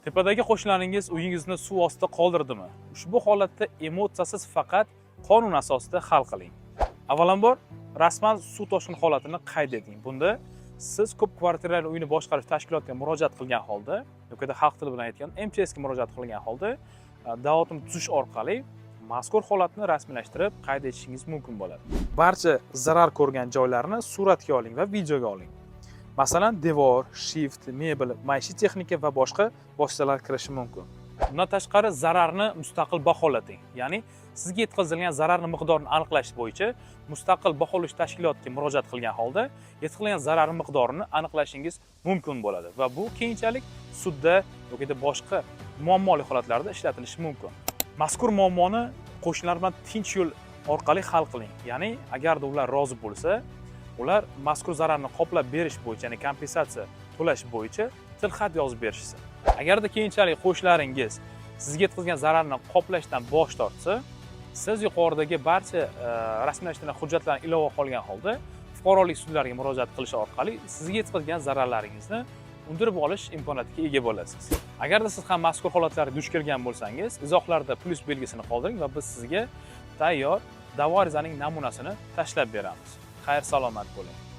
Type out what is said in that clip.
Tepadagi qo'shnilaringiz uyingizni suv ostida qoldirdimi? Ushbu holatda emotsiyasiz, faqat qonun asosida hal qiling. Avvalambor, rasman suv toshqin holatini qayd eting. Bunda siz ko'p kvartirali uyni boshqarish tashkilotiga murojaat qilgan holda yoki xalq tili bilan aytganda МЧС ga murojaat qilgan holda da'votim tuzish orqali mazkur holatni rasmiylashtirib qayd etishingiz mumkin bo'ladi. Barcha zarar ko'rgan joylarni suratga oling va videoga oling. Masalan, devor, shift, mebel, maishiy texnika va boshqa vositalar kirishi mumkin. Bundan tashqari, zararni mustaqil baholating. Ya'ni sizga yetkazilgan zararni miqdorini aniqlash bo'yicha mustaqil baholash tashkilotiga murojaat qilgan holda yetkazilgan zararni miqdorini aniqlashingiz mumkin bo'ladi va bu keyinchalik sudda yoki boshqa muammoli holatlarda ishlatilishi mumkin. Mazkur muammoni qo'shnilar bilan tinch yo'l orqali hal qiling. Ya'ni agarda ular rozi bo'lsa, ular mazkur zararni qoplab berish bo'yicha, ya'ni kompensatsiya to'lash bo'yicha tilxat yozib berishsin. Agarda keyinchalik qo'shnilaringiz sizga yetkazgan zararni qoplashdan bosh tortsa, siz yuqoridagi barcha rasmiylashtirilgan hujjatlarni ilova qilgan holda fuqarolik sudlariga murojaat qilish orqali sizga yetkazgan zararlaringizni undirib olish imkoniyatiga ega bo'lasiz. Agarda siz ham mazkur holatlarga duch kelgan bo'lsangiz, izohlarda plyus belgisini qoldiring va biz sizga tayyor da'vo arizaning namunasini tashlab beramiz. Xayr, salomat bo'ling.